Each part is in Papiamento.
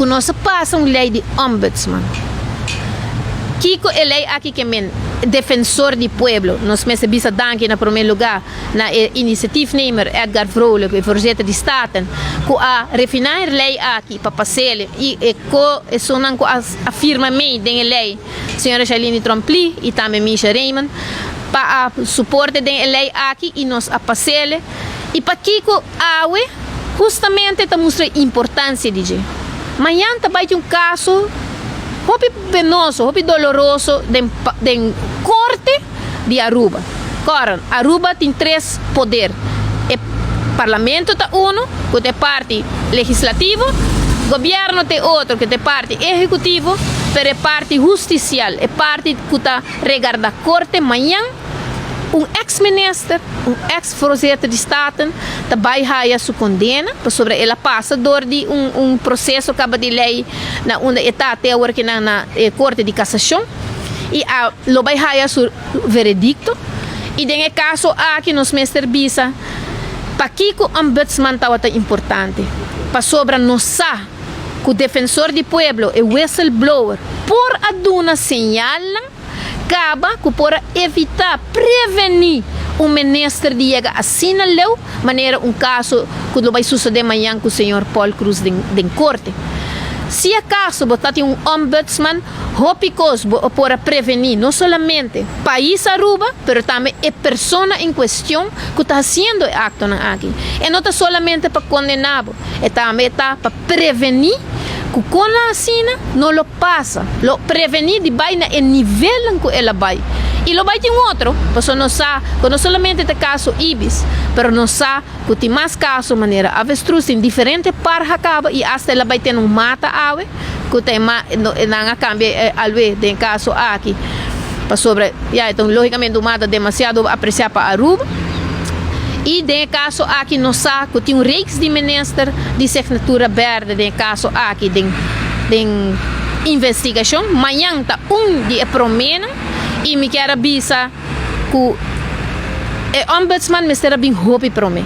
Ku nos a pasa un lei di ombudsman. Kiko e lei aki ke men? Defensor di pueblo. Nos mester bisa danki na prome luga na e initiatiefnemer Edgar Vrolijk, e voorzitter di Staten, ku a refina e lei aki pa pas'el i e ko esunnan ku a firma mei den e lei, señora Shalini Tromp-Lee i tambe Misha Raymond, pa a suporte den e lei aki i nos a pas'el. I pakiko awe hustamente ta mustra e importancia di dje. Mañan ta bai tin un caso hopi penoso, hopi doloroso den den corte di Aruba. Kòrda, Aruba tin tres poder, e parlamento ta uno, cu ta e parti legislativo, gobierno ta e otro, cu ta e parti ehecutivo, pero e parti husticial, e parti cu ta regarda corte mañan, Un ex minister, un ex voorzitter di Staten ta bay haya su condena pasobra el a pasa door di un un proceso caba di ley na unda e ta te awor ki nan na e corte di casacion y a lo bay haya su veredicto y den e caso aki nos mester bisa pakico ombudsman tawata importante pasobra nos sa cu defensor di pueblo e whistleblower por a duna señalnan. Kaba ku por a evitá, prevení, un minister di yega asina leu, manera un kaso ku lo bai susedé mañan ku señor Paul Croes den den korte. Si akaso bo ta tin un ombudsman, hopi kos bo por a prevení, no solamente pais Aruba, pero tambe e persona en kuestion ku ta hasiendo e aktonan aki. E no ta solamente pa kondená bo, e tambe ta pa prevení ku konan asina no lo pasa, lo prevení di bai na e nivelnan ku el a bai. I lo bai tin otro, pasobra nos sa ku no solamente ta kaso Ibis, pero nos sa ku tin mas kaso manera avestruz, tin diferente parha kaba i asta el a bai tene un mata awe ku ta e ma nan a kambia e alwe den e kaso aki pasobra ya e ta un logikamente un mata demasiado apresiá pa Aruba. I den e kaso aki nos sa ku tin un reeks di minister di signatura berde den e kaso aki den den investigashon. Mañan ta un di e proménan i mi kier a bisa ku e ombudsman mester a bin hopi promé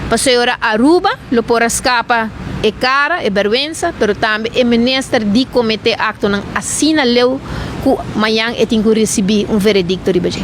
pasobra Aruba lo por a skapa e kara, e bèrgwensa, pero tambe e minister di kometé aktonan asina leu ku mañan e tin ku risibí un veredikto riba dje.